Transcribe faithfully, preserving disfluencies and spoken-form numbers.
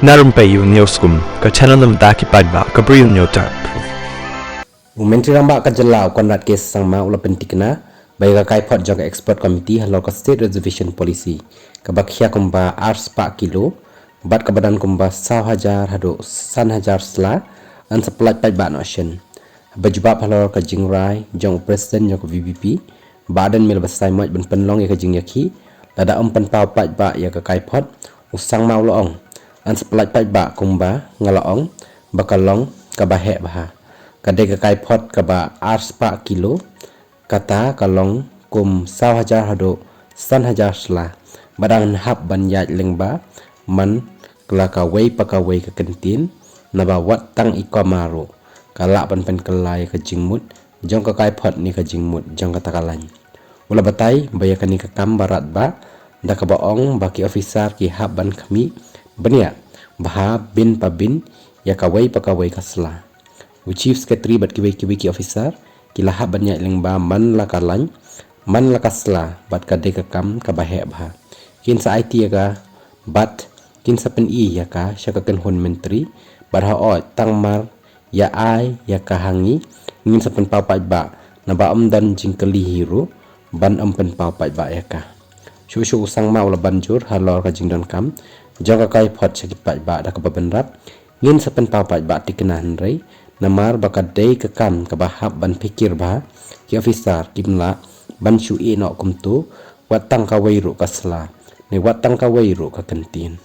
Na Rympei Ïew News Kum, ka channel na bynta ki paidbah ka Bri Ïew News Tap. U Myntri Rangbah ka jylla u Conrad K Sangma u la pyntikna ba ïa ka kaiphod jong ka expert committee halor ka state reservation policy kaba khia kumba ar spah kilo bad kaba don kumba saw hajar haduh san hajar sla, yn sa pyllait paidbah noh shen. Haba jubab halor ka jingrai jong u president jong ka V P P, Bah Ardent Miller Basaiawmoit ban pynlong ïa ka jingïakhih lada ym pynpaw paidbah ïa ka kaiphod, u Sangma u la ong, yn sa pyllait paidbah kumba nga la ong ba ka long kaba heh bha. Ka dei ka kaiphod kaba ar spah kilo, kata ka long kum saw hajar haduh san hajar sla. Bad ngan hap ban ïaid lyngba man la kawei pa kawei ka kyntien, naba wat tang i koma ruh ka lah ban pynkylla ïa ka jingmut jong ka kaiphod ne ka jingmut jong kata ka lain. U la batai ba ïa kane ka kam ba radbah da kaba ong ba ki officer ki hap ban khmih bniah bha bin pa bin ïa kawei pa kawei ka sla. U Chief Secretary bad kiwei kiwei ki officer ki la hap ban ïaid lyngba man la ka lain, man la ka sla, bad ka dei ka kam kaba heh bha. Kin sa aiti ïa ka bad kin sa pyni ïa ka sha ka kynhun myntri, bad hooid tang mar ïa ai ïa ka ha ngi, ngin sa pynpaw paidbah, naba ym don jingkylli hi ruh ban ym pynpaw paidbah ïa ka. Shuh shuh u Sangma u la ban jur halor ka jingdonkam jong ka kaiphod sha ki paidbah da kaba bynrap, ngin sa pynpaw paidbah tikna hynrei namar ba ka dei ka kam kaba hap ban phikir bha, ki officer kim lah ban shu ïeh noh kumto, wat tang kawei ruh ka sla ne wat tang kawei ruh ka kyntien.